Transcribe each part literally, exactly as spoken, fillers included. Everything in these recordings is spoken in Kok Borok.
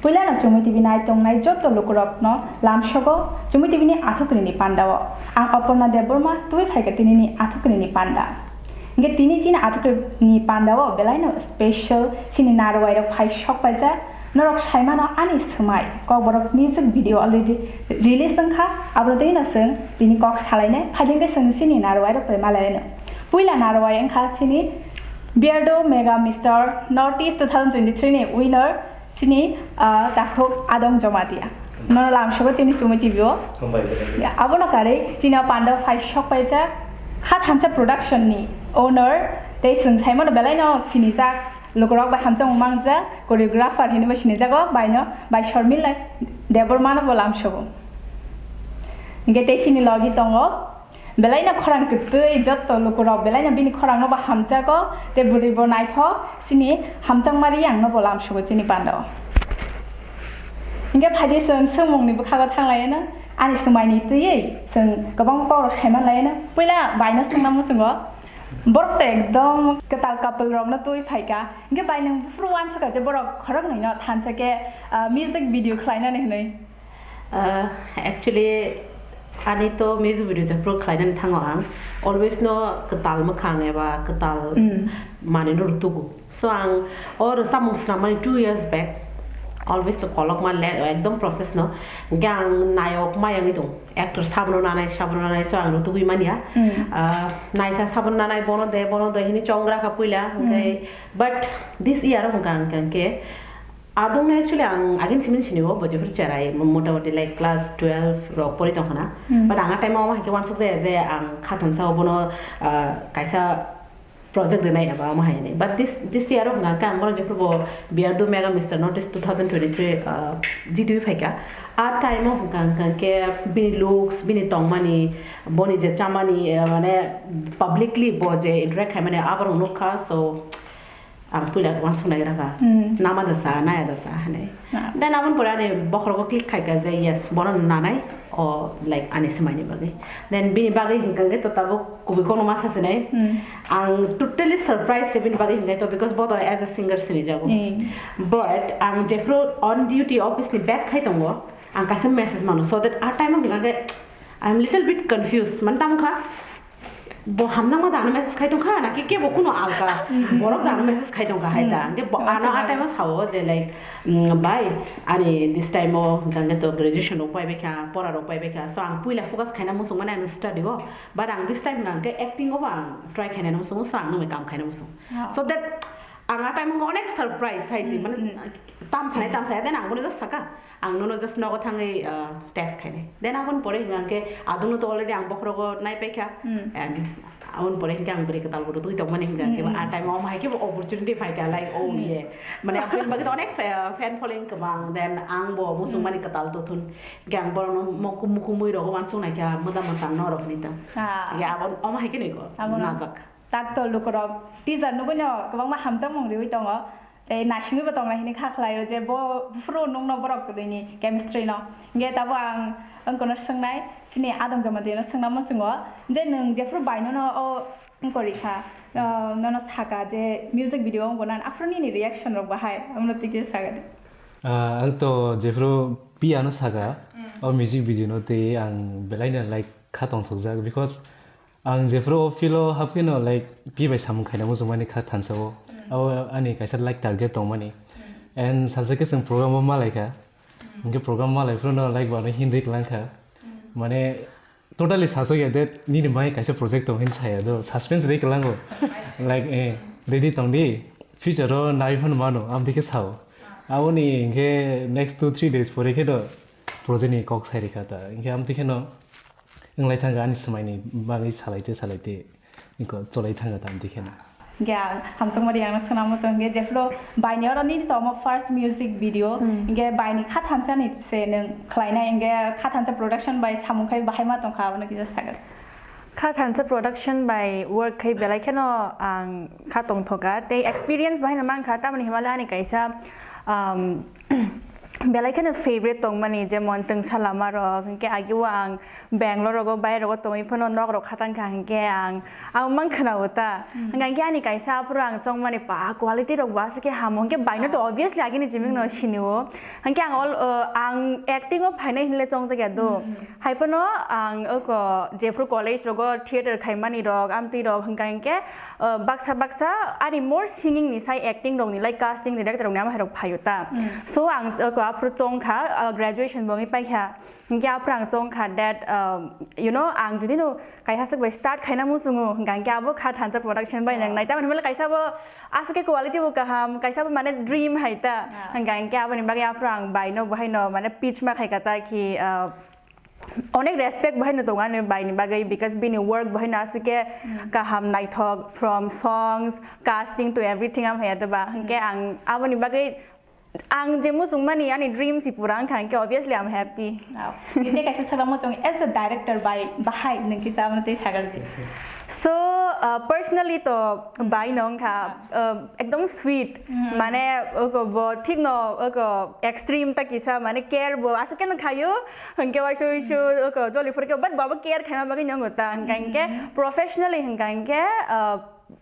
Puilano Chumui T V nai tongnai joto lukurokno lamsogo Chumui T V ni athukrini pandao. Ang Oporna Debbarma twi phaikha tinini athukrini panda. Hingke tini chini athukrini pandao belaino special chini narwai rok phai sok paijak. Norok saimano ani swmai Kokborok music video already release wngkha, abono twi no chwng tini kok salainai, phaidingke chwng chini narwai rok bai malaino. Puila narwai wngkha chini Beardo Mega Mister North East two thousand twenty-three ni winner chini, ah, takhuk Adong Jomatia. Nono lamsogo chini Chumui T V o. Hambai belai. Ya, abono karwi chini o panda phai sok paijak Kha Thansa Production ni owner tei chwng saimano belaino sinijak lukurok bai hamjakmung mangjak choreographer hinwi bo sinijago baino bai Shormila Debbarma no bo lamsogo. Hingke tei chini logi tongo. Belaino khorang kwtwi jotto lukurok belaino bini khorangno bo hamjago, tei bwrwi bo naithok, chini hamjakma riyangno bo lamsogo chini pandao. Hingke phaidi chwng swngmungni bwkhago thanglaiyano, ani swmaini twiwi chwng kwbangma kokrok saimanlaiyano. Puila baino swngna muchungo, borok to ekdom kwtal couple rokno twi phaika, hingke bai nwng buphuru uansukha je borok khoroknwino thansa khe, ah, music video khlainani hwnwi. Ah, actually, ani to music video jephru khlainani thango ang, always no kwtal mwkhang eba kwtal Mm. manwi no rwtugo. So ang o rwchapmung swnammani two years back, always no kolokma le-, ekdom process no. Hingke ang nayok mayangwi tong, actor sabono nanai, sabono nanai, so ang rwtugwi manya. Mm. Ah, naikha sabono nanai, bono de, bono de, hini chongra kha puila, Mm. hingke, but this year hwnkha ang khe, Adong no actually ang agin simin sini bo, bo jephru cherai, mo-, motamoti like class twelve rok pori tong khana. Hmm. But ang a time o omo hai khe uansuk jaya je ang Kha Thansa o bono, ah, kaisa project rinai eba omo hai hinwi. But this, this year o hwnka khe ang bono jephru bo Beardo Mega Mister North East two thousand twenty-three, ah, jitwi phaikha. A time o hwnka, hwnka khe bini looks, bini tongmani, boni je chamani, eh, mane publicly bo je interact khaimani aborok nukha. So, Ang puila uansuk nai raka. Hmm. Nama da sa, naya da sa, hinwi. Na. Then aboni pore ani bokhorogo click khaika je, yes, bono nanai, o, like, ani swmaini bagwi. Then bini bagwi hwnkha khe to tabuk kubui kono masa sinai. Hmm. Ang totally surprise se bini bagwi hwnkha to, because bo to as a singer sinijago. Hmm. But ang jephru on duty office ni back khai tongo, ang kaisa message mano. So that a time o hwnkha khe, I'm little bit confused. Mane tamo kha, Bo hamjakma da ano message khai tongkha, na khe kebo kuno alka Mhm. borok da ano message khai tongkha hai da. Mhm. Hingke bo ano Message a time o sao je, like, mm, bai, ani this time o hingke to graduation rok pai baikha, pora rok pai baikha. So ang puila focus khaina muchung mani ang study o, but ang this time hingke acting o bo ang try khaina muchung, so ang nung kam khaina muchung. Wow. So that ang a time o onek surprise hai si, Mm, mane mm. tam sanai, tam sanai, then ang bono just saka. Ang nono just nogo thangwi, ah, text khainai. Then aboni pore hingka khe adungno to already ang bokhorogo naipaikha. Hmm. And aboni pore hingke ang bwrwi kwtal bo rwtwi tongmani hingka khe Hmm. a time o omo hai khe bo opportunity phaikha, like, oh, Hmm. yeah. Mane aboni bagwi to onek fa-, fan following kwbang, then ang bo muchung Hmm. mani kwtal to thun. Hingke ang borokno mokum mukumui rogo uansuk naikha, mwdang mwchang norok hinwi tong. Ah. Hingke abo, omo hai khe nwi ko, Abono. najak. Tak to lukurok teaser nugui no kwbangma hamjakmung riui tongo. Tei naisingwibo tongnai hinwi kha khlaio je bo buphuru nukno borok kwrwini chemistry no. Hingke tabuk ang wngkano swngnai, chini Adong Jamatia no swngna muchungo je nwng jephuru bai nono o wngkori kha, o nono saka je music video wngkona aphuru nini reaction rok bahai, amno twi khe saka di. Ah, ang to jephuru Pia no saka, Mm. o music video no tei ang belai no like kha tongthokjak, because Ang jephuru o field o hapkheno, like, P bai samung khaina muchungmani kha thansa o. Mm. Abo ani kaisa, like, target tongmani. Mm. And salsa khe chwng program o malaikha. Mm. Hingke program malai phuru no, like, bo ano hindui kwlangkha. Mm. Mane, totally sasokya that nini bai kaisa project tong hin saya do. Suspense ri kwlango. Surprise. Like, eh, ready tongdi. Future o nai phano mano, amtwi khe sao. Ah. Aboni hingke next two, three days pore khe do project ni kok sai rikha ta. Hingke amtwi kheno, Wng lai thangkha ani swmaini bagwi salaite salaite, iko cholai thangkha tamni kheno. Hingke ang hamjakmari ang swngna muchung hingke jephuru baini oro nini to omo first music video, Hmm. hingke baini kha thansa ni se nwng khlainai hingke kha thansa production bai samung khai bahai ma tongkha abono kisa sakha. Kha thansa production bai work khai belai kheno ang kha tongthoka tei experience bahai no mankha tamoni himale ani kaisa, um, belai kheno favorite tongmani, jemon twngsa lama rok, hinkhe agi o ang Bangalore rogo, bai rogo tongwi phano nok rok khatang kha, hinkhe ang, ang mang khwnao ta. Hinkhe ani kaisa aphuru ang chongmani pa quality rok bo aswk khe hamo, hinkhe baino to obviously agini jimik no sinio. Hinkhe ang all, uh, ang acting o phainai hinle chongjak ya do. Hai phano ang oko jephru college rogo theater khaimani rok, amtwi rok, hinkhe hinkhe, uh, baksa baksa ani more singing ni sai acting rok ni, like casting director rok ni ama hai rok phaio ta. So ang oko aphuru chong kha, uh, graduation bo wngwi paikha. Hinkhe aphuru ang chong kha that, um, you know, ang jodi no kaisa swk bai start khaina muchungo, hinkhe abo kha thansa production bai nang nai. Tamoni hwnle kaisa bo aswk khe quality bo kaham, kaisa bo mane dream hai ta. Hinkhe hinkhe aboni bagwi aphuru ang bai no bo hai no mane pitch ma khai kha ta ki, uh, onek respect bo hai no tongo ani bai ni bagwi, because bini work bo hai no aswk khe kaham naithok, from songs, casting to everything am hai ya ta ba. Hinkhe ang aboni bagwi ang je muchung mani ani dream si pura wngkha, hinkhe obviously I'm happy. Wow. Nini kaisa sakla muchung as a director bai bahai nung kisa amo tei sagal di. So, uh, personally to bai no wngkha, uh, ekdom sweet. Mane oko bo thik no oko extreme ta kisa mane care bo aswk khe no khayo, hinkhe waisa waisa oko joli phuru khe but babo care khaima bagwi no wngkha ta, hinkhe hinkhe professionally hinkhe hinkhe, uh,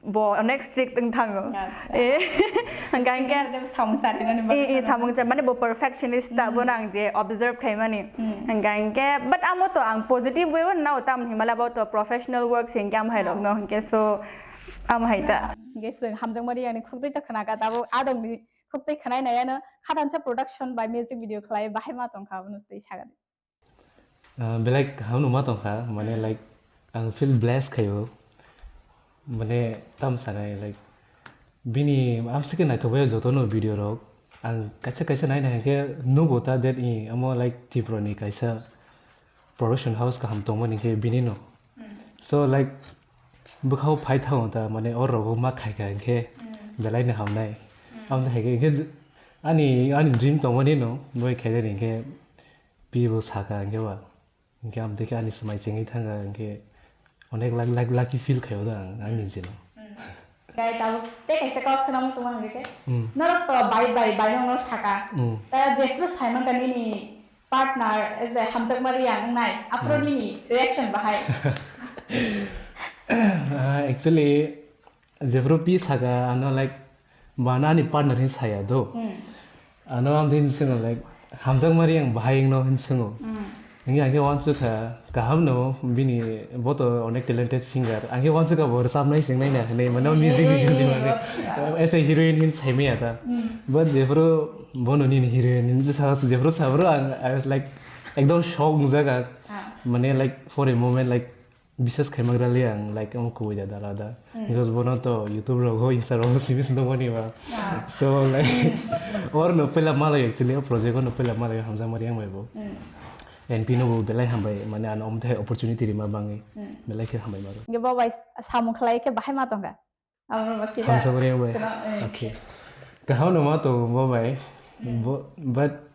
bo onek strict wng thango. Acha. Eh, hwnkha hinkhe samung charinani bagwi eh, eh, samung cha-, mane bo perfectionist ta, bono ang je observe khaimani. Hwnkha hinkhe, but amo to ang positive way o nao, tam himala bo to professional work se hinkhe am hai rok no hinkhe, so am hai ta. Hinkhe chwng Hamjakmari ani khukdui to khna kha, tabuk adong ni khukdui khnai nai ano Khatansa production by music video khlai bahai ma tong kha, abono tei saga di. Ah, belai kaham no ma tong kha, mane, like, ang feel blessed khaio. Mane, tam sanai, like, bini amsike naithok bai joto no video rok. Ang kaisa kaisa nai nai khe nugo ta that i, amo, like, Tripura ni kaisa production house kaham tongmani khe bini no. So, like, bwkhao phai thango ta, mane, o rogo ma khai kha hinkhe belai no hamnai. Amo hai khe, hinkhe ani, ani dream tongmani no, boi khai de hinkhe, Pi bo saka hinkhe ba, hinkhe amtwi khe ani swmai chengwi thangkha, hinkhe onek lak-, lak-, lucky feel khaio da ang, ang nijeno. Gai tabuk tei kaisa kok swnamwi tongma hwnwi khe, norok to bai bai bai nokno saka. Ta jephru saimankha nini partner, je Hamjakmari ang wngnai, aphuru nini reaction bahai? Ah, actually, jephru pi saka, ano, like, bana ani partner hin saya do. Ano ang din singo, like, Hamjakmari ang bahai wngno hin singo. Hingi ang khe wansukha, kaham no, bini bo to onek talented singer. Ang khe wansukha bo rwchapnai singnai na hinwi, mane music video ni bagwi. As a heroine hin saimaya ta. But jephru bono nini heroine hin sa, jephru sabro ang, I was like, ekdom shock wngjak ang. Mane, like, for a moment, like, bisas khaimagra le ang, like, omo kubui da dala da. Because bono to YouTube rogo, Insta rogo simi sini tongmani ba. So, like, or no pela malai actually, o project no pela malai Hamjakmari ang bai bo. N P no bo belai hambai, mane ano omo thai opportunity rima bangwi. Belai khe hambai maro. Ge bo bai samung khlai khe bahai ma tongkha. Abo bo sida. Hamjakmari ang bai. Sida, eh. Okay. Kaham no ma to bo bai. Bo, but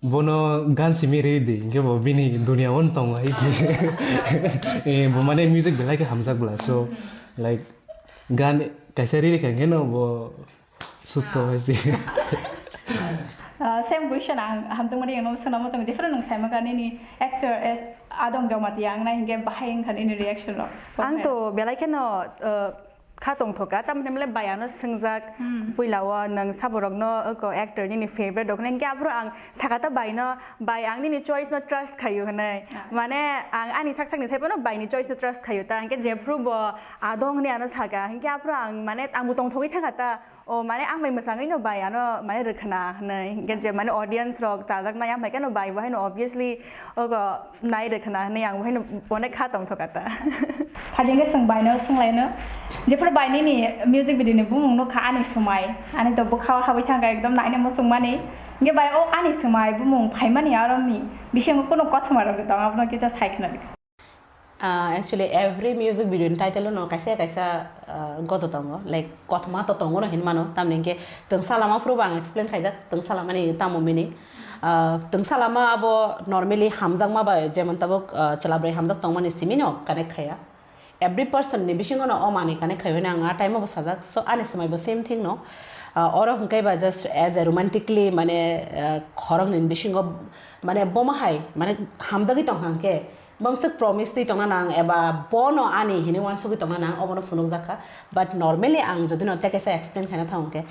Bono gan simi ri di, hinkhe bo bini dunia o tongo hai se. Eh, bo mane music belai khe hamjak bla. So, like, gan kaisa ri rikha hinkhe no bo susto hai se. Ah, same question ang Hamjakmari ang no swnamo tong, jephru nwng saima gani ni actor as Adong Jamatia ang nai hinkhe bahai wngkha nini reaction rok? Ang to belai kheno, uh, kha tongthoka, tamni hwnle bai ano swngjak, puila o nwng saborokno oko actor nini favorite rok hwnwi, hinkhe aphuru ang saka ta bai no, bai ang nini choice no trust khaio hwnwi. Mane ang ani sak sakni sai phano bai ni choice no trust khaio ta, hinkhe jephru bo Adong hwnwi ano saka, hinkhe aphuru ang mane ang bo tongthogwi thangkha ta, o mane ang bai mwchangwi no bai ano mane rwkhwna hwnwi, hinkhe je mane audience rok chajaknai, amhaikhe no bai bo haino obviously ogo nai rwkhwna hwnwi ang bohaino onek kha tongthokha ta. Hajengkhe chwng baino swnglaino, jephru bai nini music video ni bumung nukha ani swmai, ani to bwkhao habwi thangkha ekdom naina muchungmani. Hinkhe bai o ani swmai bumung phaimani aroni bisingo kunu kothoma rok tong abono kisa sai khna di. Ah, actually, every music video ni title no kaisa kaisa, ah, godo tongo, like, kothoma to tongo no hinmano, tamni hinkhe twngsa lama phuru bo ang explain khaijak, twngsa lama ni tamo meaning. Ah, twngsa lama abo normally hamjakma bai, jemon tabuk, ah, chwla bwrwi hamjak tongmani simi no connect khaiya. Every person ni bisingo no o manwi connect khaiwi no ang a time o bo sajak, so ani swmai bo same thing no. Ah, oro hwnkhe ba just as a romantically, mane, ah, khoroknwi bisingo, mane, bomo hai, mane, hamjagwi tongkha hwnkhe, bamswk promise twi tongna nang eba bono ani hinwi uansugwi tongna nang, obono phunukjakha. But normally ang jodi no tei kaisa explain khaina thang hwnkhe,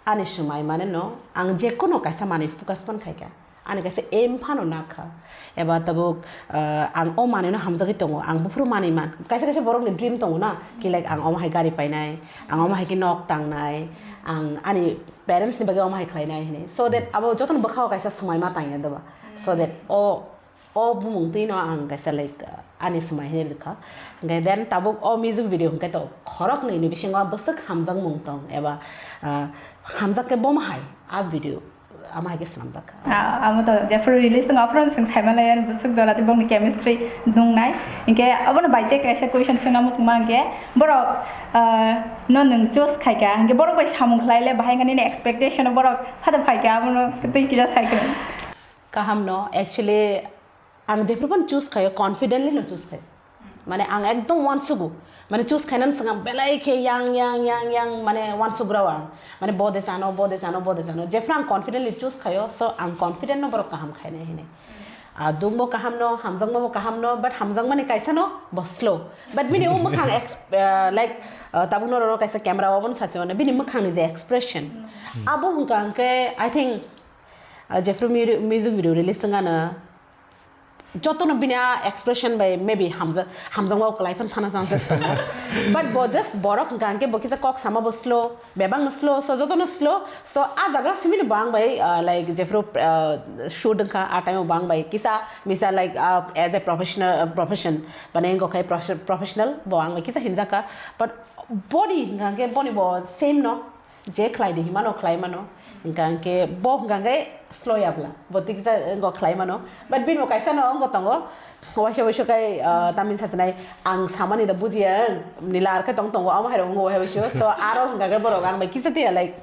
ani swmai mane no ang jekono kaisa manwi focus pan khaikha. Ani kaisa aim phano nakha. Eba tabuk, ah, ang o manwino hamjagwi tongo, ang buphuru manwi man. Kaisa kaisa borokni dream tongo na, ki like ang omo hai gari painai, ang omo hai khe nok tangnai, ang ani parents ni bagwi omo hai khlainai hinwi. So that abo jotono bwkhao kaisa swmai ma tangya doba. So that o, o bumung twino ang kaisa like, ah, ani swmai hinwi rwkha. Hwnkhe then tabuk o music video hwnkhe to khoroknwi ni bisingo bwswk hamjakmung tong eba, ah, hamjak khe bomo hai a video. Ama hai khe swnamjak kha. Ah, amo to jephuru release wng aphuru chwng saimalayan bwswk jora tei bokni chemistry nungnai. Hinkhe abono bai tei kaisa question swngna muchungma hinkhe borok, ah, no nwng choose khaikha hinkhe borok bai samung khlai le bahai wngkha nini expectation o borok phate phaikha abono tei kisa sai kwrwng. Kaham no, actually, ang jephuru phano choose khaio, confidently no choose khaio. Mane ang ekdom uansugo. Mane choose khainani swkang belai khe yang, yang, yang, yang, mane uansugra o ang. Mane bo de chano, bo de chano, bo de chano. Jephuru ang confidently choose khaio, so ang confident no borok kaham khainai hinwi. Ah, dungbo kaham no, hamjakma bo kaham no, but hamjakmani kaisa no bo slow. But bini o mwkhang ex-, ah, like, ah, tabuk norok no kaisa camera o obono sasi mano, bini mwkhang ni je expression. Abo hwnkha hwnkhe, I think, ah, jephuru mu-, music video release wngano, jotono bini a expression bai maybe hamjak, hamjakma kwlai phano thana chances tongo. But bo just borok hwnkha hwnkhe bo kisa kok sama bo slow, bebak no slow, so jotono slow. So a jaga simi no bo ang bai, ah, like, jephuru, ah, shoot wngkha, a time o bo ang bai kisa misa, like, ah, as a professional, ah, profession, mane wngkha khe profe-, professional bo ang bai kisa hinjakha. But boni hwnkha hwnkhe boni bo same no, je khlai di hinmano khlai mano, hwnkha hwnkhe bo hwnkha hwnkhe slow ya bwla, bo tiksa wngkha khlai mano, but bini bo kaisa no wngkha tongo, waisa waisa khai, ah, tamni sasinai, ang samani da bujiya, nila ar khe tong tongo, amo hai rok wngkha waisa waisa, so aro hwnkha hwnkhe borok ang bai kisa tiya, like,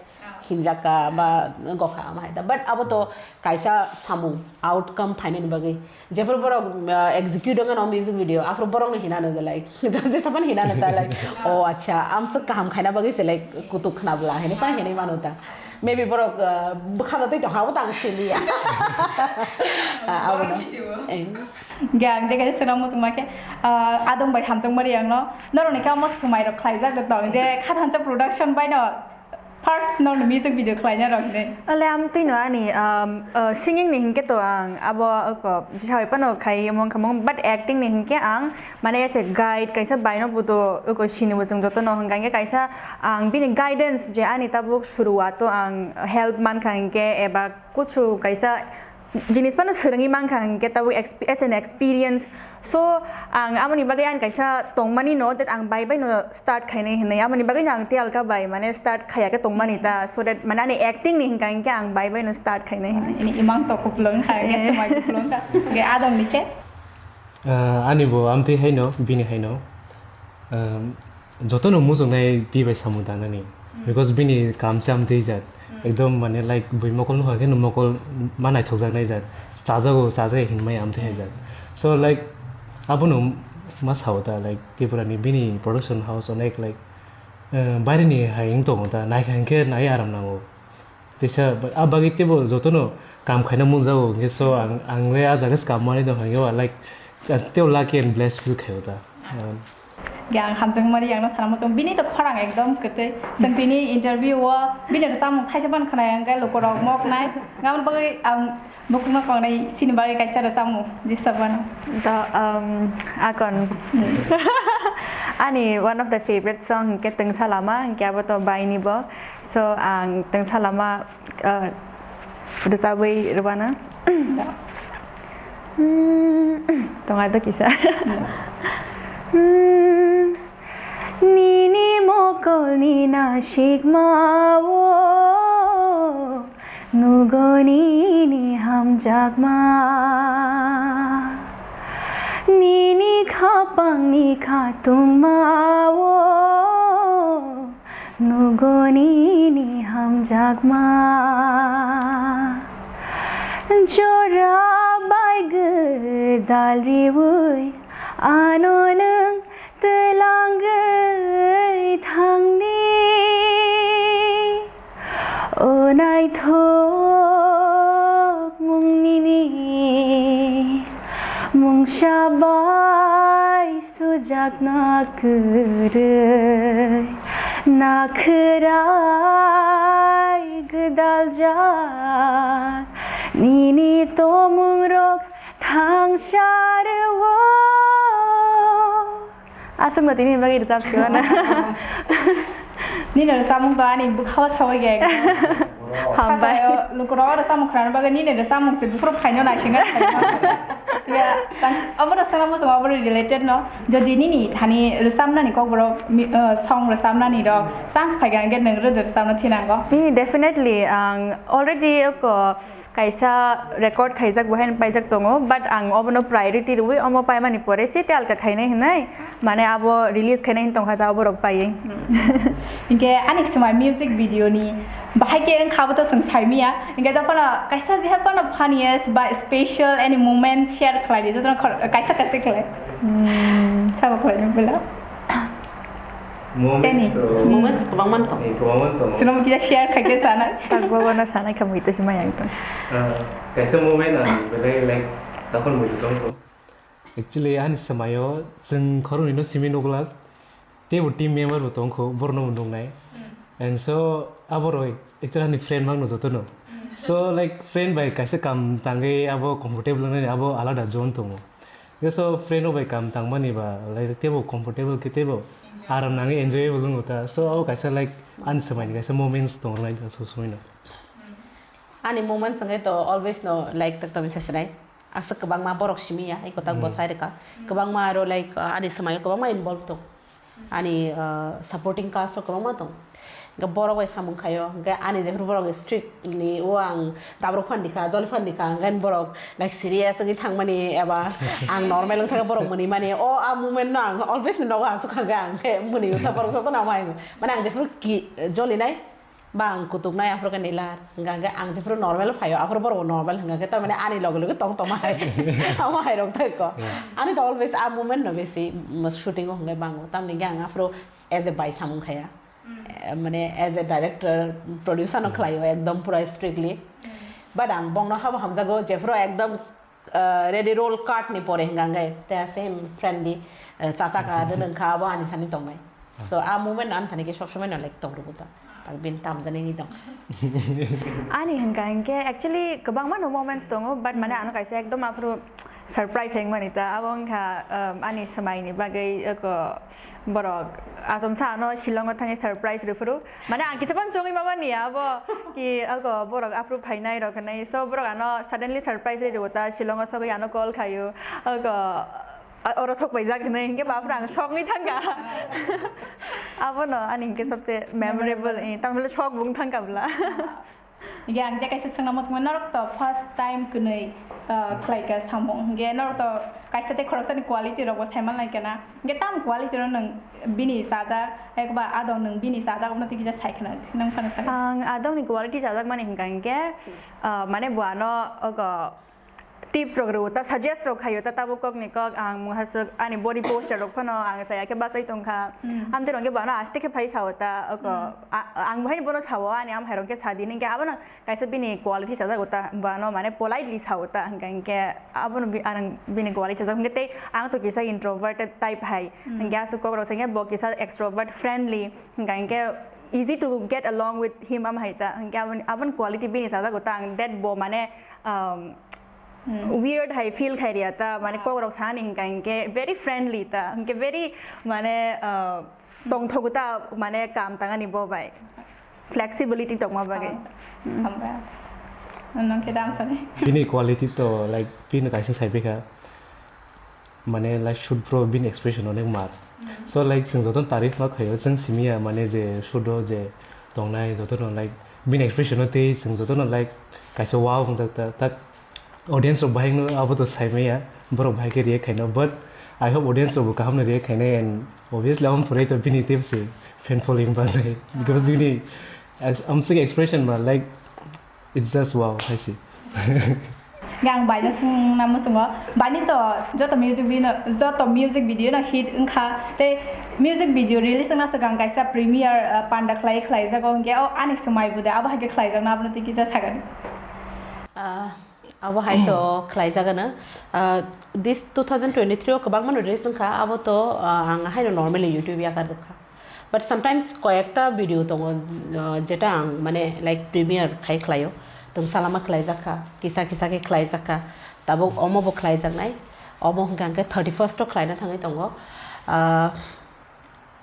hinjak kha ba wngkha kha, amo hai da, but abo to kaisa samung outcome phainani bagwi. Jephuru borok, uh, execute wngmano music video, aphuru borokno hinano de, like, jesa phano hinano ta, like, "Oh, acha, amswk kaham khaina bagwi se, like, kutuk khna bwla," hinwi phano hinwi mano ta. Maybe borok, uh, bwkhano twi tongha, abo tang siliya. Ah, abo no. Borok sisibo. Eh. Ge ang de kaisa swnam muchungma khe, ah, adong bai hamjakma riyangno, norokni khe omo swmai rok khlaijak de tong, je Khathansa Production bai no, first norokni music video khlaina rok hinwi. Ole, amtwino ani, um, uh, singing ni hinkhe to ang abo oko jisawai phano khai mong khamung, but acting ni hinkhe ang mane as a guide kaisa baino budo oko sini bo chwng jotono hwnkha hinkhe kaisa ang bini guidance je ani tabuk suruato ang help mankha hinkhe eba kuchu kaisa jinis phano swrwngwi mankha hinkhe tabuk exp-, as an experience. So, ang amoni bagwi ani kaisa tongmani no, that ang bai bai no start khainai hinwi. Amoni bagwi no ang tiyalka bai, mane, start khaiya khe tongmani ta. So that, mane, ani acting ni hinkha hinkhe ang bai bai no start khainai hinwi. Ini imang to kuplung kha, eh, swmai kuplung kha. Ge adong ni khe? Ah, ani bo amtwi haino, bini haino. Um, jotono muchungnai pi bai samung tangnani, because bini kaam se amtwi jat, ekdom mane, like, bui mokol nukha khe no mokol ma naithokjaknai jat, chajago chajai hinmai amtwi hai jat. So, like, abono ma sao ta, like, Tripura ni bini production house onek, like, eh, baire ni hai wng tongo ta, naikha hinkhe nai aram nango. Teisa, a bagwi teibo jotono kaam khaina mungjago, hinkhe so ang, ang le a jaga se kaam manwi tongkha, hinkhe ba, like, teibo lucky and blessed feel khaio ta. Ge ang hamjakmani yangno sana muchung, bini to khorang ekdom kwtwi. Chwng tini interview o bini rwchapmung thaisa phano khwnaya, hinkhe lukurok moknai. Aboni bagwi ang bukhukno kongnai sini bagwi kaisa rwchapmung jisabano. To, um, akon. Ani one of the favorite song hinkhe Twngsa Lama, hinkhe abo to baini bo. So, ang Twngsa Lama, uh, rwchabwi rwbana. Hmm, tonga to kisa. Hmm, nini mokolni nasikmao nugo nini hamjakma. Nini khapangni khatungmao nugo nini hamjakma. Jora bai gwdal riwi ano nwng twlangwi thangdi. Sabai sujakna kwrwi nakhwrai gwdaljak nini tomungrok thangsarwo. Aswkno tini bagwi rwchap siwano. Nini rwchapmung to ani bwkhao sawi ge. Hambai. Lukurok oro samung khrana bagwi nini rwchapmung se buphuru phaino naisingwi. Obo rwchapna muchung obo related no. Jodi nini thani rwchapnani kokborok mi-, uh, song rwchapnani rok chance phai kha hwnkhe nwng rwchapna thinango. Nini definitely ang already eko kaisa record khaijak bo haino paijak tongo, but ang obono priority rwui omo paimani pore se te alka khainai hinai, mane abo release khainai hin tongkha ta oborok paiwi. Hinkhe ani swmai music video ni bahai khe wngkha abo to chwng saimiya, hinkhe dophano kaisa jeha phano funniest ba special any moment share khlai di, jotono khor-, kaisa kaisa khlai. Hmm. Sabo khlai nang bela. Moments Any? To Moments kwbangma tongo. Eh, kwbangma tongo. Sino kisa share khaikhe sanai. Takbo bono sanai kha mui to sima yang tong. Ah, kaisa moment ang belai like takon mui tong to. Actually, ani swmayo chwng khoroknwi no simi nukla. Teibo team member bo tongkho, borno bo nuknai. And so, aborok actually ani friend mangno jotono. So, like, friend bai kaisa kam tangwi abo comfortable wngnani abo alada zone tongo. Hwnkhe so friend rok bai kam tangmani ba, like, teibo comfortable khe teibo aram nangwi enjoyable wngo ta. So abo kaisa, like, ani swmaini kaisa moments tongo, like, so swmaino. Ani moments hwnkhe to always no, like, tak tak bisa swnai. Aswk kwbangma borok simi ya, eko tak bo sai rwkha. Kwbangma aro, like, ani swmaio kwbangma involve tong. Ani, ah, supporting cast rok kwbangma tong. Hwnkhe borok bai samung khaio, hwnkhe ani jephru borok strictly o ang dabrok phan dikha, joli phan dikha, hwnkhe borok, like, serious wngwi thangmani eba ang normal wngkha khe borok mwnwi mani. O a moment no ang always ni nogo asuk kha, hwnkhe ang khe mwnwi wngkha borok jotono amo hai mane ang jephru ki, joli nai. Ba ang kutuk nai aphuru khe nila, hwnkha hwnkhe ang jephuru normal phaio, aphuru borok bo normal hwnkha khe, tar mane ani loge loge tong tongma hai, amo hai rok thai ko. Yeah. Ani to always a moment no besi, mm, shooting o hwnkhe bango, tamni hwnkhe ang aphuru as a bai samung khaya. Mm. Eh, mane as a director, producer no Mm. khlaio ekdom pura strictly. Mm. But ang bongno habo hamjago, jephuru ekdom ah, ready roll card ni pore hwnkha hwnkhe te same friendly, ah, chachak kha, rwnwng kha, abo ani thani tongnai. So, a moment no ani thani khe sob somoi no, like, tong rwgo ta. Tak bini tamjani wngwi tong. Ani hwnkha hwnkhe actually kwbangma no moments tongo, but mane ano kaisa ekdom aphuru surprise hwnkmani ta. Abo wngkha, um, ani swmaini bagwi eko Borok achomsa ano Shillong o thangwi surprise rwphuru. Mane ang kichapang chongwi mama ni abo ki ako borok aphuru phainai rok hinwi. So borok ano suddenly surprise rwi rwo ta Shillong o sogwi ano call khaio. Ako a-, oro sok paijak hinwi hinkhe ba aphuru ang soknwi thangkha. Abono ani hinkhe sobse memorable, eh, tamle sok bung thangkha bwla. Hingke ang tei kaisa songna muchungma, norok to first time kwnwi, ah, khlai kha samung. Hingke norok to kaisa tei khoroksani quality rokbo saiman lai kha na. Hingke tamo quality no nwng bini chajak, ekba adong nwng bini chajak, omo twi kisa sai khna, nwng phano sakha. Ang adongni quality chajakmani hingka hingke, ah, mane bo ano ogo tips rok rwo ta, suggest rok khaio ta, tabuk kok ni kok ang mungha swk ani body posture rok phano ang chaya khe bachai tongkha. Mm. Amtwi rok khe bono aste khe phai sao ta, oko, mm, a-, ang bo haino bono sao, ani am hai rok khe sadi, hinkhe abono kaisa bini quality chajago ta, bono mane politely sao ta, hinkhe, hinkhe abono bi-, ang bini quality chajak hinkhe tei ang to kisa introverted type hai, mm, hinkhe aswk kok rok se hinkhe bo kisa extrovert friendly, hinkhe, hinkhe easy to get along with him am hai ta, hinkhe aboni, aboni quality bini chajago ta, ang that bo mane, um, Hmm. Weird hai feel khai ria ta, mane kok rok sani hinka hinke very friendly ta, hinke very mane, uh, tongthogo ta, mane kam tangani bo bai. Flexibility tongma bagwi. Oh, hmm. Hambai. Nang khe dam sani. Bini quality to, like, bini kaisa sai bikha. Mane, like, shoot bro bini expression onek mar. Hmm. So, like, chwng jotono tarif ma khaio, chwng simiya, mane, je shoot o je tongnai jotono, like, bini expression o tei chwng jotono, like, kaisa wow wngjak ta, tak audience rok bahai no abo to sai maya, borok bahai khe react khaino, but I hope audience rok bo kaham no react khainai, and obviously, amo phurai to bini tei se fan following bangnai, because bini ex-, amswk expression ba, like, it's just wow, hai se. Yang baino swngna muchungo, bani to joto music video, joto music video no hit wngkha, tei music video release wngna swkang kaisa premiere, ah, panda khlai, khlaijago, hwnkhe o ani swmai bude abo hai khe khlaijakno abono tei kisa sakani. Ah, Abo hai to khlaijagano. Ah, this two thousand twenty-three o kwbangma no release wngkha, abo to, ah, ang haino normally YouTube yakar rwkha. But sometimes koyekta video tongo, ah, jeta ang mane like premiere khai khlaio. Tong salama khlaijakha, kisa kisa khe khlaijakha. Tabuk omo bo khlaijaknai. Omo hwnkha hwnkhe thirty-first o khlaina thangwi tongo. Ah,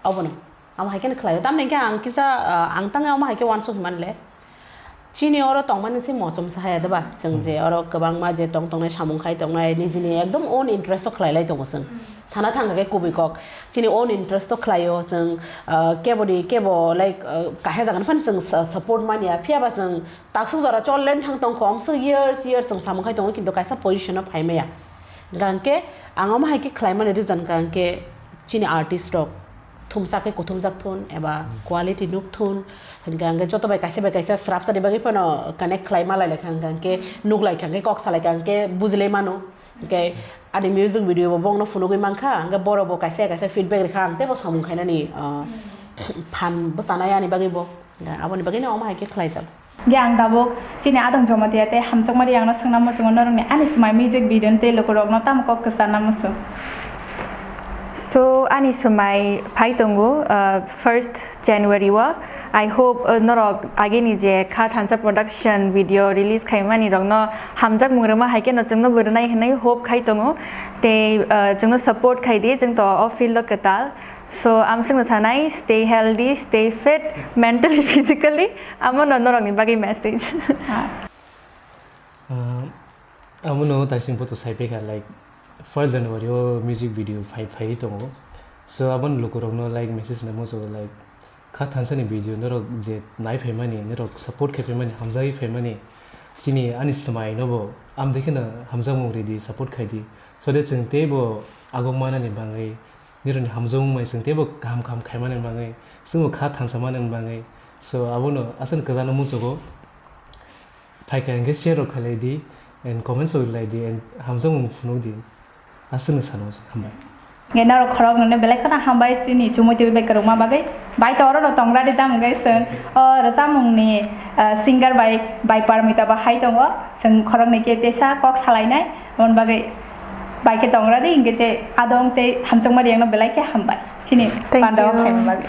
Obono, amo hai kheno khlaio. Tamni hwnkhe ang kisa, ah, ang tangwi omo hai khe uansuk hwnmani le. Chini oro tongmani se mochom sa haya, diba? Chwng je oro kwbangma je tong tongnai, samung khai tongnai, nijini ekdom own interest o khlai lai tongo chwng. Sana thangkha khe kubui kok. Chini own interest o khlaio chwng, ah, kebo ni kebo, like, ah, kahya jaga ni phano chwng sa-, support manya. Phiya ba chwng taksuk jora chol leng thang tong kho, amswk years, years chwng samung khai tongo, kintu kaisa position o phai maya. Hwnkha hwnkhe ang omo hai khe khlai mani reason hwnkha hwnkhe chini artist rok thumsa khe kuthumjak thun eba quality nuk thun, hwnkha hwnkhe joto bai kaisa bai kaisa srapsa ni bagwi phano connect khlai ma lai lai kha, hwnkha hwnkhe nuk lai kha, hwnkhe kok sa lai kha, hwnkhe buji lai mano, hwnkhe ani music video bo bongno phunugwi man kha, hwnkhe borok bo kaisa kaisa feedback rikha, ang teibo samung khainani, ah, phan bwchanai ani bagwi bo, hwnkhe aboni bagwino omo hai khe khlai jak. Ge ang tabuk chini adong Jomatia tei Hamjakmari angno swngna muchungo norokni ani swmai music video tei lukurokno tamo kok kwcharna muchung. So ani swmai phai tongo, uh, first January o. I hope, uh, norok agini je Kha Thansa production video release khaimani rokno hamjakmung rwma hai khe no chwngno bo rwnai hwnwi hope khai tongo. Tei, uh, chwngno support khai di, chwng to o field o kwtal. So, ang chwngno sanai, stay healthy, stay fit, mentally, physically, amo no norokni bagwi message. Ah, amo no taising photo sai phaikha, like, first January o music video phai, phai tongo. So, aboni lukurokno, like, message na muchungo, like, Kha Thansa ni video norok je nai phaimani, norok support khai phaimani, hamjagwi phaimani, chini ani swmai no bo amtwi kheno hamjakmung ridi, support khai di. So de chwng teibo agok manani bangwi, nirokni hamjakmung bai chwng teibo kaham kaham khaimani bagwi, chwngbo kha thansa manani bagwi. So, abono aswk kwchangno muchungo. Phaikha hwnkhe share rok khailai di, and comments rok lai di, and hamjakmung phunuk di. Aswkno sano, hambai. Hwnkhe norok khorok nokno belai kheno hambai chini Chumui T V bai kwrwngma bagwi. Bai to oro no tongra di tamo hwnkhe chwng o rwchapmungni, ah, singer bai, bai Parmita bo hai tongo. Chwng khoroknwi khe teisa kok salainai, aboni bagwi bai khe tongra di, hwnkhe tei adong tei Hamjakmari angno belai khe hambai chini Thank pandao you. Phaima bagwi.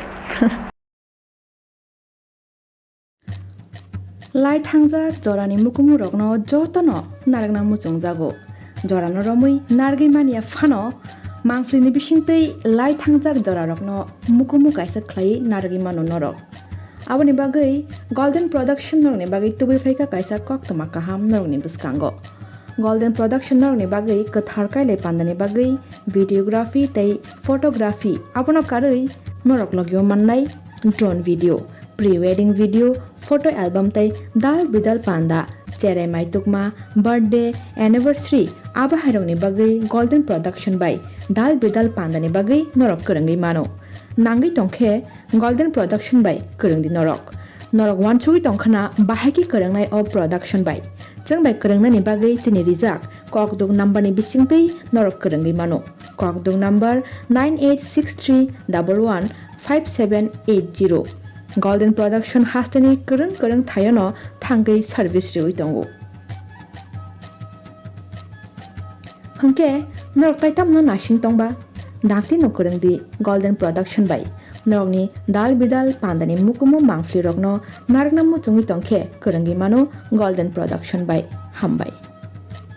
Lai thangjak jorani mukumurokno jotono narwkna muchungjago. Jorano romwi narwgwi manya phano, mangphlini bisingtwi lai thangjak jorarokno mukumu kaisa khlaiwi narwgwi mano norok. Aboni bagwi Golden Production norokni bagwi tubui phaikha kaisa koktwma kaham norokni bwskango. Golden Production norokni bagwi kwthar kailai pandani bagwi videography tei photography, abono karwi norok logio mannai drone video, pre-wedding video, photo album tei dal bidal panda, cherai maitukma, birthday, anniversary, abo hairokni bagwi Golden Production bai dal bidal pandani bagwi norok kwrwngwi mano. Nangwi tongkhe Golden Production bai kwrwngdi norok. Norok uansugwi tongkhana bahai khe kwrwngnai o production bai. Chwng bai kwrwngnani bagwi chini rijak kokduk number ni bisingtwi norok kwrwngwi mano. Kokduk number nine eight six three double one five seven eight zero. Golden Production hasteni kwrwng kwrwng thaiono thangwi service rwui tongo. Hwnkhe norok tai tamno naising tongba? Dakti no kwrwng di Golden Production bai. Norokni dal bidal pandani mukumu mangphlirokno narwkna muchungwi tongkhe kwrwngwi mano Golden Production bai. Hambai.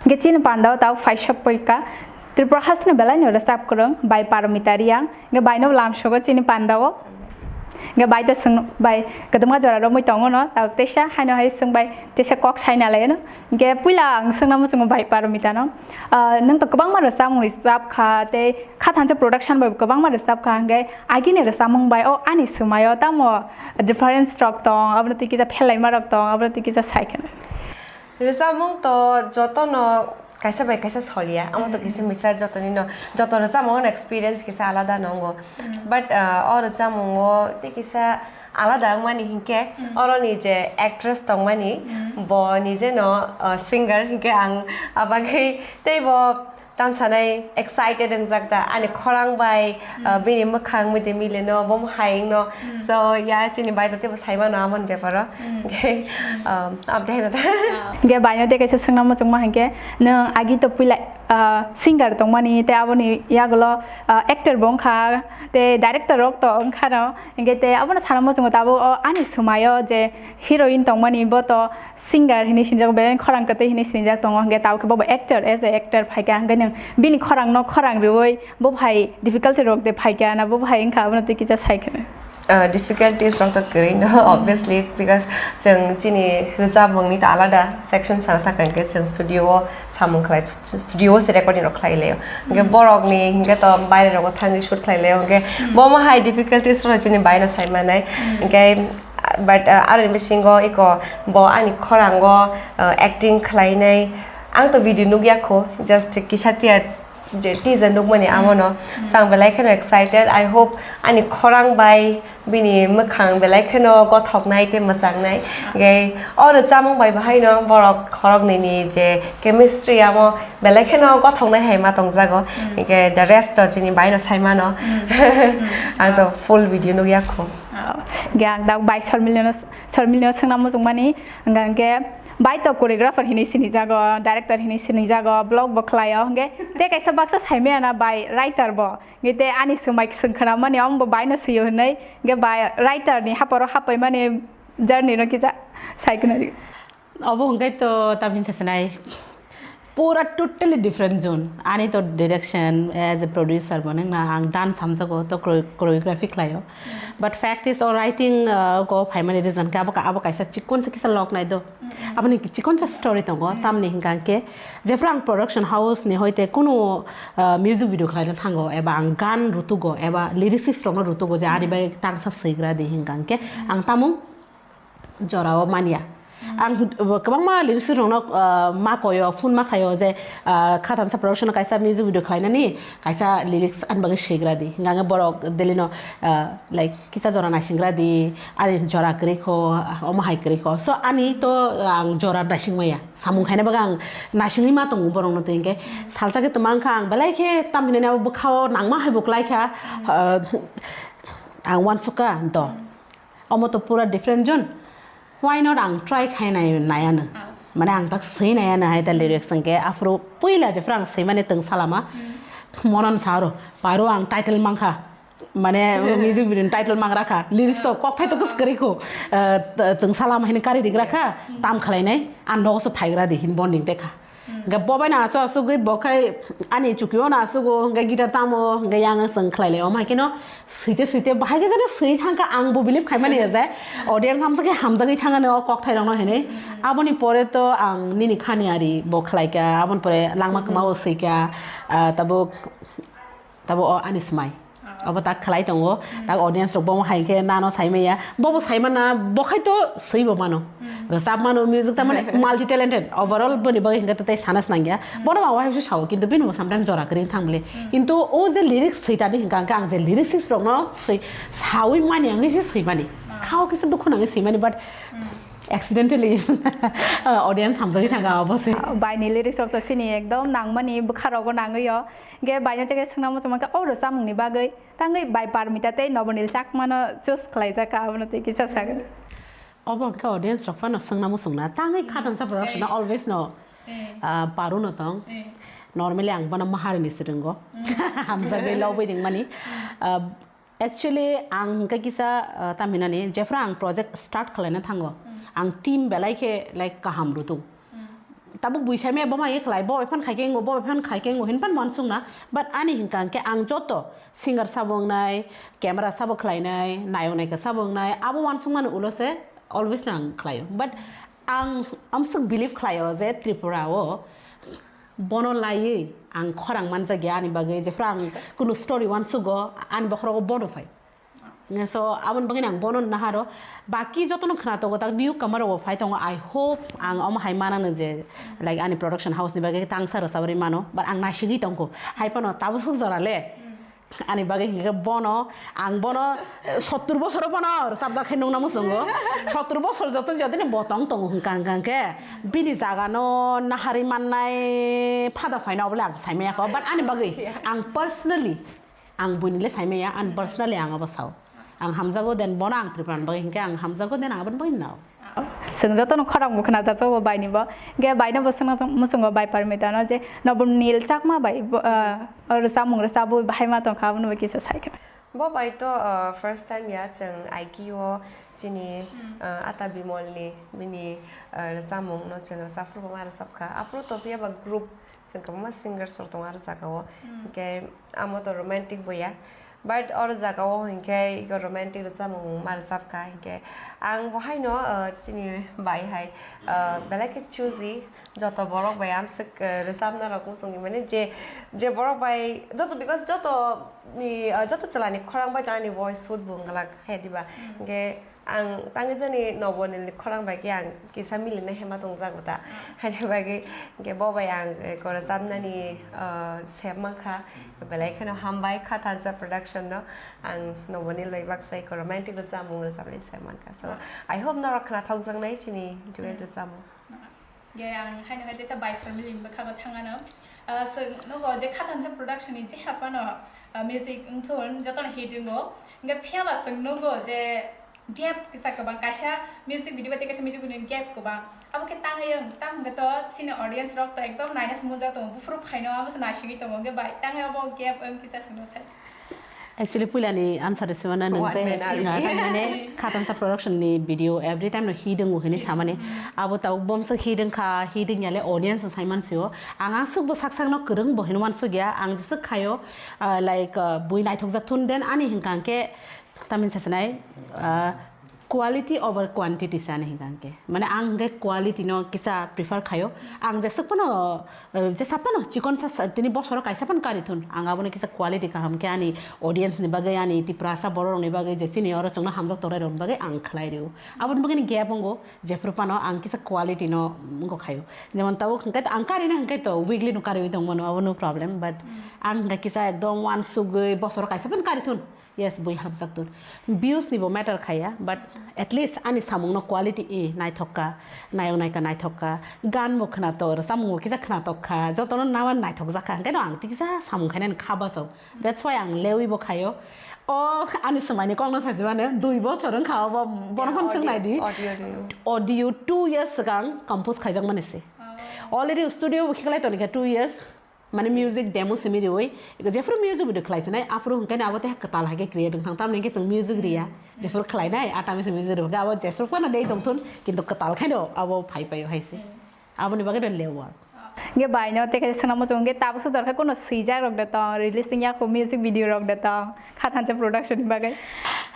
Hwnkhe chini pandao tao phaisok poika Tripura hasteni belaino rwchap kwrwng bai Parmita Reang. Hwnkhe baino lamsogo chini pandao. Hwnkhe bai to swng, bai kwdwma jora romwi tongo no, tao teisa haino hai swng bai teisa kok saina laino. Hwnkhe puila ang swngna muchungo bai Parmita no. Ah, nwng to kwbangma rwchapmung rwchap kha tei Kha Thansa Production bai kwbangma rwchap kha, hwnkhe agini rwchapmung bai o ani swmaio tamo difference rok tong, abono twi kisa phelaima rok tong, abono twi kisa sai kheno. Rwchapmung to jotono kaisa bai kaisa soliya, amo to kisa misa jotoni no, joto rwchapmung no experience kisa alada no wngo. But, ah, o rwchapmung o tei kisa alada wngmani hinkhe, oroni je actress tongmani, bo nije no, ah, singer hinkhe ang abagwi tei bo Tam sanai excited wngjak da ani khorang bai, uh, bini mwkhang mide mile no, bo hai wngno. So, ya, chini bai to tebo sai mano amon beparo. Okay, um, abde heno da. Hingke baino tei kaisa swngna muchungma hingke, nwng agi to puila, ah, singer tongmani, tei aboni yagulo, ah, actor bo wngkha, tei director rok to wngkha no. Hingke tei abono sana muchungo tabuk o ani swmayo je heroine tongmani, bo to singer hinui sinijak, belai khorang kwtwi hinui sinijak tongo, hingke tabuk khe bobo actor, as a actor phaikha, hingke nwng bini khorang no khorang riui bo hai difficulty rok de phaikha na, bo hai wngkha, abono tei kisa sai kheno. Uh, difficulties rok to kwrwi no, obviously, because chwng chini rwchapmungni to alada section sana thaka hwnkhe chwng studio o samung khlai, studio o se recording rok khlai laio. Hwnkhe borokni hwnkhe to baire rogo thangwi shoot khlai laio. Hwnkhe bo ma hai difficulties rok chini baino sai manai. Hwnkhe, but, uh, aroni bisingo eko bo ani khorango, uh, acting khlainai. Ang to video nukya kho, just kisa tia je teaser nukmani amono. So ang belai kheno excited. I hope ani khorang bai bini mwkhang belai kheno gothoknai tei mwchangnai. Hwnkhe o rwchapmung bai bahaino borok khoroknwini je chemistry amo belai kheno gothoknai hai ma tongjago. Hwnkhe the rest to chini baino sai mano. Ang to full video nukya kho. Hwnkhe ang dak bai Sormilino, Sormilino swngna muchungmani, hwnkhe bai to choreographer hinui sinijago, director hinui sinijago, vlog bo khlaio, hwnkhe tei kaisa baksa saimaya na bai writer bo. Hingke tei ani swmai swng khwnamani, omo bo baino swio hinui, hingke bai writer ni haporo hapaimani journey no kisa sai khwnari. Obo hingke to tamhin sasinai pura totally different zone. Ani to direction as a producer bo nang na ang dance hamjago to chore-, choreography khlaio. But fact is, o writing, uh, go phaimani reason khe abo ka-, abo kaisa chikon se kisa log nai do. Aboni chikon sa story tongo, tamni hingka khe jephru ang production house ni hoite kunu, ah, music video khlaina thango, eba ang gan rutugo, eba lyricist rokno rutugo je ani bai tangsa swigra di hingka khe ang tamung jorao manya. Ang kwbangma lyricist rokno, ah, ma koyo, phone ma khayo je, ah, Khatansa production o kaisa music video khlainani, kaisa lyrics ani bagwi swigra di. Hingka khe borok delino, ah, like, kisa jora naisingra di, ani jora kwrwi kho, omo hai kwrwi kho. So, ani to ang jora naising maya. Samung khaina bagwi ang naisingwi ma tongo borokno tei hwnkhe salsa khe tongma wngkha ang belai khe tam hinani abo bwkhao nangma hai bo kwlai kha. Ah, ang uansukha do. Omo to pura different zone. Why not ang try khai nai, nai ano? Mane ang tak swi nai ano hai ta lyrics hwnkhe aphuru puila jephru ang swimani twng salama. Monan sa aro, paro ang title mankha. Mane music video ni title mang rakha, lyrics to kokthai to kwswk kwrwi kho. Ah, t-, twng salama hini kari rik rakha, tam khlainai, ang nogo se phaigra di hin bonding tekha. Hwnkhe bo bai no aswk aswk gwi bo khai ani chukio no aswk o, hwnkhe guitar tamo, hwnkhe yang swng khlai lai. Omo hai kheno swite swite bahai khe jani swi thangkha, ang bo believe khaimani ya je audience hamsa khe hamjagwi thangani o kokthai rokno hinwi. Aboni pore to ang nini khani ari bo khlaikha, aboni pore langma kwma o swikha, ah, tabuk, tabuk o ani swmai. Obo tak khlai tongo, tak audience rok bo hai khe nano sai maya, bobo sai mana, bo khai to swi bo mano, rwchap mano, music ta mane multi talented, overall boni bagwi hwnkhe to tei sana se nangya, bono ma wahai se sao, kintu bini bo sometimes jora kwrwi thang bole, kintu o je lyrics swi tani hwnkha hwnkhe ang je lyricist rokno swi sawi mani, ang se swi mani, khao kisa dukhu nangwi swi mani, but accidentally audience hamjagwi thangkha obo se. Baini lyrics rok to sini ekdom nangmani bwkha rogo nangwi o. Hingke baino tei swngna muchungma khe o rwchapmungni bagwi tangwi bai Parmita tei Nobonil Chakmano choose khlaijak kha, abono tei kisa sagwn. Obo hwnkhe audience rok phano swngna muchungna tangwi khatansa production no always no, ah, paru no tong. Normally ang bono maharini se rwngo. Hamjagwi lobwi ringmani. Ah, actually ang hwnkhe kisa, ah, tamhinani jephru ang project start khlaina thango. Ang team belai khe, like, kaham rutung. Tabuk buisai me bo ma ye khlai, bo ephan khai khe wngo, bo ephan khai khe wngo, hin pan uansukna. But ani hwnkha hwnkhe ang joto singer sabo wngnai, camera sabo khlainai, nayok naikha sabo wngnai, abo uansukmani ulo se always no ang khlaio. But ang amswk believe khlaio je Tripura o bono laiwi ang khorang manjakya ani bagwi, jephru ang kunu story uansugo ani bokhorogo bono phai. Nge so, aboni bagwi ang bono naharo. Baki jotono khna tongo, tak newcomer rok bo phai tongo. I hope ang omo hai manano je, like, ani production house ni bagwi tangsa rwchapri mano. But ang naisigwi tongkho. Hai phano tabuk swk jora le. Ani bagwi hinkhe bono, ang bono, eh, sottur bosoro bono rwchapjak khe nukna muchungo. Sottur bosor joto jotoni bo tong tongo hwnkha hwnkha khe bini jaga no naharwi mannai phada phaina obole ang saimaya kho. But ani bagwi ang personally, ang buini le saimaya, ang personally ang abo sao. Ang hamjago, then bono ang Tripura ni bagwi hinkhe ang hamjago, then ang aboni bagwi nao. Chwng jotono khorang bo khna jago bo bai ni bo. Hinkhe bai no bo swngna muchungo bai Parmita no je Nobonil Chakma bai bo, ah, rwchapmung rwchapwi bahai ma tongkha, abono bo kisa sai khna. Bo bai to, ah, first time ya chwng I Q o chini, ah, Ata Bimol ni bini, ah, rwchapmung no chwng rwchap phuru bo ma rwchap kha. Aphuru to phiya ba group chwng kwbangma singers rok tongo aro jaga o. Hinkhe amo to romantic bo ya. But oro jaga o hinkhe iko romantic rwchapmung ma rwchap kha hinkhe ang bo haino, ah, chini bai hai, ah, belai khe choosy, joto borok bai amswk, ah, rwchapna rok muchungwi mani je, je borok bai joto, because joto ni, ah, joto chwla ni khorang bai to ani voice suit bo wng glak he diba. Hinkhe ang tangwi jani Nobonil ni khorang bai khe ang kisa milinai hema tongjago ta. Haini bagwi hinkhe bo bai ang, eh, ko rwchapnani, eh, sep mankha. Belai kheno hambai Khathansa Production no. Ang Nobonil bai baksa ko romantic rwchapmung rwchapnai sep mankha. So, I hope norok khnathokjaknai chini duet rwchapmung. Ge ang haino hai teisa bai Sormili ni bwkhago thangano. Ah, chwng nugo je Khathansa Production ni je haphano, ah, music wngthun jotono hit wngo. Hinkhe phiyaba chwng nugo je gap kisa kwbang, kaisa music video bai tei kaisa music video ni gap kwbang. Abo khe tangwi wng, tamo hwnkhe to chini audience rok to ekdom naina se mujak tongo, buphuru phaino abo se naisingwi tongo, hinkhe bai tangwi abo gap wng kisa chwngno sai. Actually, puilani answer se mano nung One je, man army. Ah, taimane Khathansa Production ni video every time no hit wngo hinwi samani. Abo tau bomsa hit wngkha, hit wngya le audience no saiman sio. Ang aswk bo sak sak no kwrwng bo hinwi wansuk ya, ang jeswk khaio, ah, like, ah, bui naithokjak thun den ani hwnkha hwnkhe Tamni sasinai, ah, quality over quantity sani hingka hingke. Mane ang hingke quality no kisa prefer khayo. Ang jeswk phano, eh, jesa phano chikon sa, sa, tini bosoro kaisa phano kari thun. Ang abono kisa quality kaham khe ani audience ni bagwi, ani Tiprasa borok rok ni bagwi, je chini oro chwngno hamjak tongnai rok ni bagwi ang khlai rio. Aboni bagwi ni gap wngo, jephru phano ang kisa quality no wngo khayo. Jemon tabuk hingke ang kari na hingke to weekly no kariwi tongmano, abo no problem, but ang hingke kisa ekdom wansugwi bosoro kaisa phano kari thun. Yes, bui hamjak dur. Views ni bo matter khaya, but at least ani samung no quality e naithok ka, nayok naika naithok ka, gan bo khwnato, rwchapmung bo kisa khwnatok kha, joto no naman naithok jak kha, hingke no ang tikisa samung khainani kha bachao. That's why ang lewi bo khayo. O ani swmai ni kok no sajimano, dui bochor wngkha obo, bono phano swng nai di. Audio, audio. Audio two years swkang compose khaijak mani se. Already studio bo khiklai toni kha two years. Mane music demo simi riwi, jephru music video khlai sinai, aphuru hwnkhe abo tei kwtal hai khe create wng thang, tamni hwnkhe chwng music riya, jephru khlai nai, a tamni se music riya, abo jephru phano dei tong thun, kintu kwtal khaino abo phai paio hai se. Aboni bagwi do level. Hwnkhe bai no tei kaisa swnam muchung hwnkhe tabuk se dorkha kuno swijak rok de tong, release wngya khu music video rok de tong. Khathansa Production ni bagwi.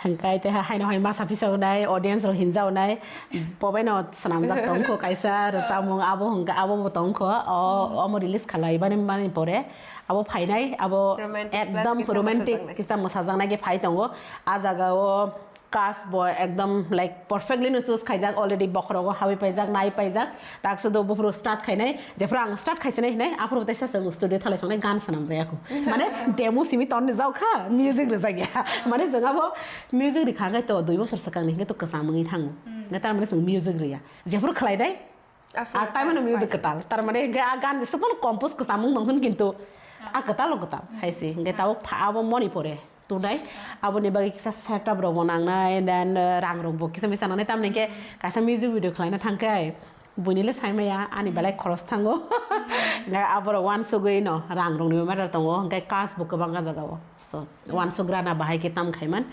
Hingkai te ha-, haino hai masa piso nai, audience rok hinjao nai, pobai no swnamjak tong kho kaisa rwchapmung abo hingka abo bo tong kho, o, omo release khalai bani, bani pore abo phainai, abo Romantic plus ekdom kisa romantic mwsajaknai. Kisa mwsajaknai khe phai tongo. A jaga o cast bo ekdom, like, perfectly no choose khaijak, already bokhorogo hawi paijak, nai paijak. Tak sudo buphuru start khainai, jephuru ang start khaisinai hinai, aphuru teisa chwng studio thalai songnai gan swnam jaya khu. Mane demo simi ton ni jao kha, music rwjak ya. Mane chwng abo music rikha hwnkhe to dui bosor swkang ni hwnkhe to kwcham wngwi thango. Hwnkhe tar mane chwng music rwya. Jephuru khlai dai, aphuru a time no music kwtal. Tar mane hwnkhe a gan jesuk phano compose kwcham wng tong thun kintu a kwtal o kwtal hai se. Hwnkhe tao pha abo moni pore. Tunai, aboni bagwi kisa setup rok bo nangnai, then, uh, rang rok bo kisa misa nangnai, tamni hwnkhe kaisa music video khlaina thangkhe buini le saimaya, ani belai khoros thango. Hwnkhe aborok wansugwi no rang rokni bo matter tongo, hwnkhe cast bo kwbang o jaga o. So, wansugra na bahai khe tam khaiman.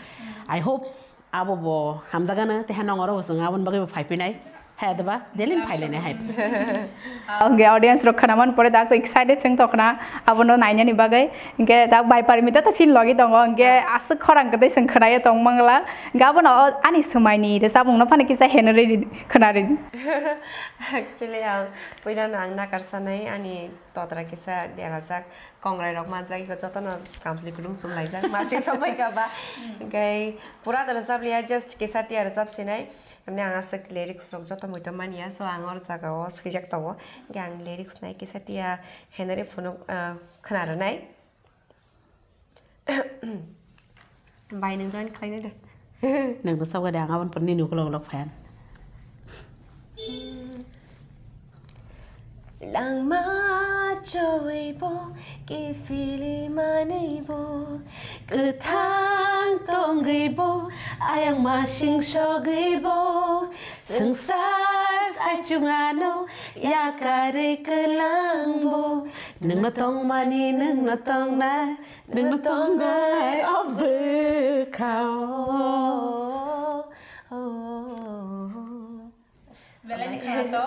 I hope abo bo hamjagano, tei nongoro bo chwng aboni bagwi bo phai phinai. Hai adaba, delin phailainai hai. Hwnkhe audience rok khwnaman pore dak to excited chwng tokna abono nainani bagwi. Hwnkhe dak bai Parmita to sin logi tongo, hwnkhe aswk khorang kwtwi chwng khwnaya tong mangla. Hwnkhe abono o ani swmaini rwchapmungno phano kisa henori khwnari. Actually, ang puilano ang nakarsanai ani totra kisa derajak, kongrai rok manjak, iko jotono kamchwlwi kwlwng chum laijak, masing sokphaikha ba. Hwnkhe pura da rwchap liya, just kisa tiya rwchap sinai. Emni ang aswk lyrics rok joto muitu manya, so ang or jaga o swijak tongo. Hwnkhe ang lyrics nai kisa tiya henari phunuk, ah, khwna rwnai. Bai, nwng join khlainai de. Nwng bwsao de, ang aboni pore nini ukulok ukulok phayan. Langma chowi bo, kiphilwi manwi bo, kwthang tongwi bo, ayang masing sogwi bo, swngchar saichung ano yakarwi kwlang bo. Nwngno tongmani, nwngno tongnai, nwngno tongnai o bwkhao. Belai ni khwnato.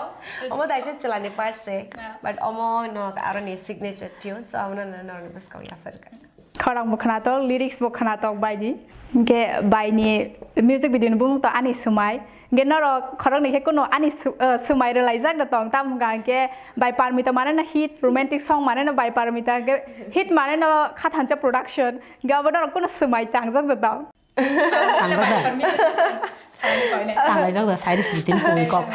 Omo daisa chwlani part se, but omo no aroni signature tune, so amo no noroni bwskang yapharkha. Khorang bo khwnato, lyrics bo khwnatok bai di. Hingke bai ni music video ni bumung to Ani Swmai. Hingke norok khorang ni khe kuno ani sw-, eh, swmai rwlaijak da tong, tam hwnka hingke bai Parmita mane no hit, romantic song mane no bai Parmita, hingke hit mane no Khathansa Production. Hingke abo norok kuno swmai tangjak da tong. Tangjak da. Tanglai jak da, sai risi tin kung kok.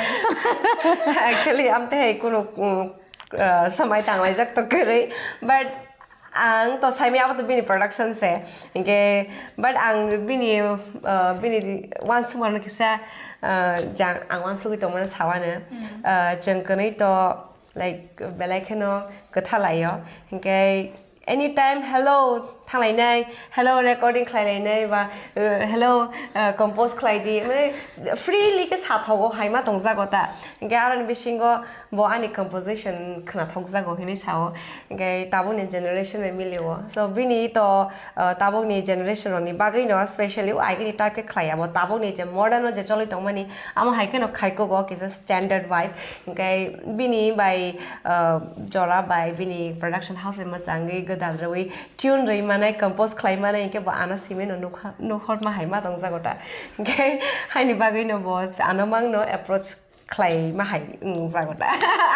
Actually, am te hai kuno, mm, uh, samai tanglai jak to kwrwi, but ang to sai mi abo to bini production se, hingke, but ang bini, uh, bini wansukmano kisa, uh, jang ang wansugwi tongmano sawano, uh, chwng kwnwi to, like, belai kheno kwtha laio, hingke, anytime, "Hello," thanglainai, "Hello," recording khlailainai, ba, uh, "Hello," uh, compose khlai di, mane, freely khe sathogo, haima tongjago ta. Hingke aroni bisingo bo ani composition khwnathokjago hinwi sao. Hingke tabukni generation bai milio. So, bini to, uh, tabukni generation rokni bagwino, specially o agini type khe khlaiya bo. Tabukni je modern o je choli tongmani, amo hai kheno khaikogo kisa standard vibe. Hingke bini bai, uh, jora bai bini production house bai mwchangwi gwdal rwui tune rwui manai, compose khlai manai, hingke bo ano simi no nukha-, nukhorma hai ma tongjago ta. Hingke haini bagwi no bo ano mang no approach khlai ma hai wngjago ta.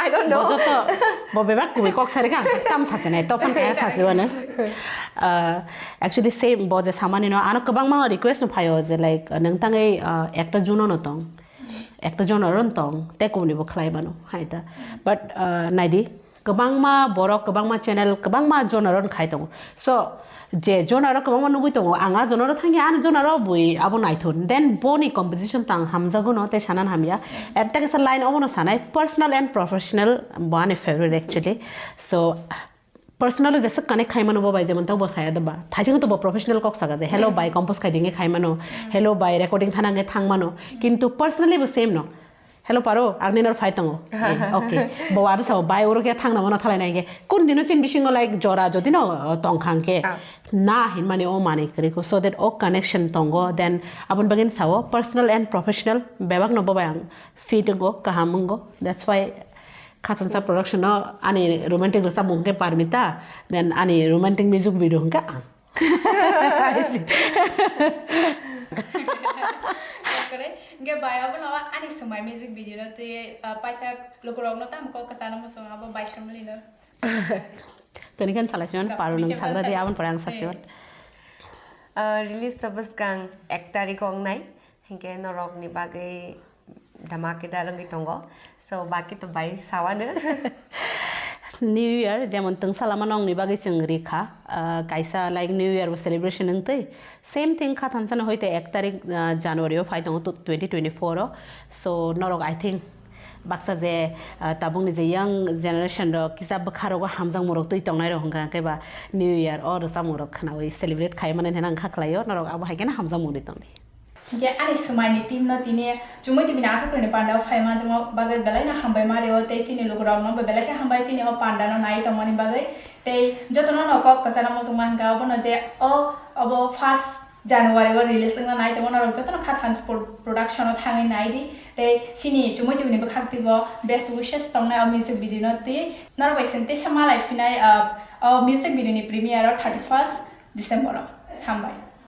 I don't know. Bo joto, bo bebak kubui kok sari kha, tam sase nai, topan kaya sase wano. Uh, actually same bo je samani no, ano kwbangma request no phaio je like, nwng tangwi, uh, ekta Juno no tong. Ekta genre ron tong, tei kubuni bo khlai mano, hai ta. But, uh, naidi, kwbangma borok, kwbangma channel, kwbangma genre ron khai tongo. So, je genre ro kwbangma nugui tongo, ang a genre ro thangya, ani genre ro bui abo naithun. Then boni composition tang hamjago no, tei sanan hamya. At the same line obono sanai, personal and professional, bo ani favorite actually. So, personal o jeswk connect khai mano bo bai, jemon tei bo saya da ba. Thaising to bo professional kok saka de, "Hello bai, compose khai dinge khai mano. Hello bai, recording thana nge thang mano." Kintu personally bo same no. "Hello paro, ang ninor phai tongo." Eh, okay. Bo ano sao, "Bai, oro khe thang na mano thalai nai ge." Kun dino chin bisingo like jora jodi no, uh, tong khang khe. Ah. Na hin mani o manwi kwrwi ko. So that o connection tongo. Then abon bagin sao personal and professional bebak no bo bai ang fit go, kaham go. That's why Khathansa Production no ani romantic rwchapmung hwnkhe Parmita, then ani romantic music video hwnkhe ang. Kore, hwnkhe bai abono ani swmai music video no twi, ah, paithak lukurokno tamo kok kwchangno muchung abo bai family no. Kani kan salai siman paru nung sagra di abon pore ang sasiman. Ah, release to bwskang ek tarik ong nai. Hinkhe norokni bagwi dhamakidar wngwi tongo. So, baki to bai sawano. New Year, jemon twngsa lama nongni bagwi chwng rikha, ah, kaisa, like, New Year bo celebration wngtwi. Same thing, kha thansa no hoite ek tarik, ah, January o phai tongo, twenty twenty-four o. So, norok, I think, baksa je, ah, tabukni je young generation rok, kisa bwkha rogo hamjakmung rok twi tongnai rok hwnkha, hwnkhe ba New Year o rwchapmung rok khnaui celebrate khai mani hwnwi ang kha khlaio, norok abo hai kheno hamjakmung rwi tongdi. Hingke ani swmaini team no tini chumui tibini athakrwini pandao phai manjakma bagwi belai no hambai ma rio tei chini lukurok no bo belai khe hambai chini o panda no nai tongmani bagwi tei jotono no kok kwcharo muchungma hwnkha obono je o obo first January o release wngna nai tongo norok jotono kha thansa pro-, production o thangwi nai di tei chini chumui tibini bwkhak twibo best wishes tongnai o music video no twi norok bai sini teisa malai phinai, ah, o music video ni premiere o thirty first December o hambai.